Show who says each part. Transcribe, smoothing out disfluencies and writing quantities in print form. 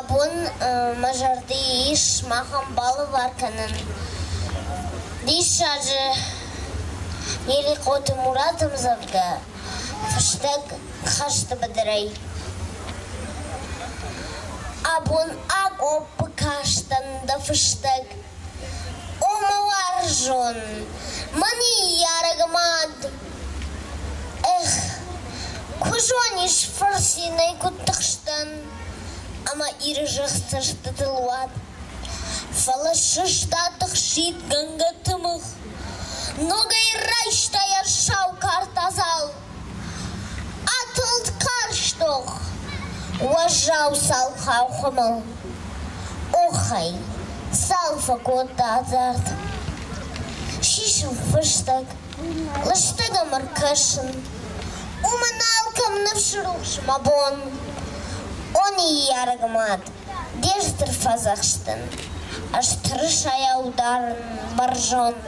Speaker 1: Абон мӕ зӕрды ис махӕн балӕвар кӕнын диссаджы Елихъоты Мураты ӕмдзӕвгӕ «Фыстӕг хӕсты быдырӕй». Абон акъоппы кастӕн дӕ фыстӕг. О мӕ уарзон, мӕ ныййарӕг мад! Эх, куы зонис фырцинӕй куыд тыхстӕн ӕмӕ Иры зӕхх цӕстытыл уад. Фӕлӕ сыстад ӕхсидгӕнгӕ тымыгъ, ногӕй райста йӕ сау кард адзал. Атылд карз тох, уӕззау цалхау хуымыл. Оххай, цал фӕкодта ӕдзард. Сисын фыстӕг, лыстӕг ӕм ӕркӕсын. Уымӕн алкӕм ныфсы рухс мӕ бон. О ныййарӕг мад, де стыр фӕдзӕхст дын ӕз тырысайау дарын бӕрзонд.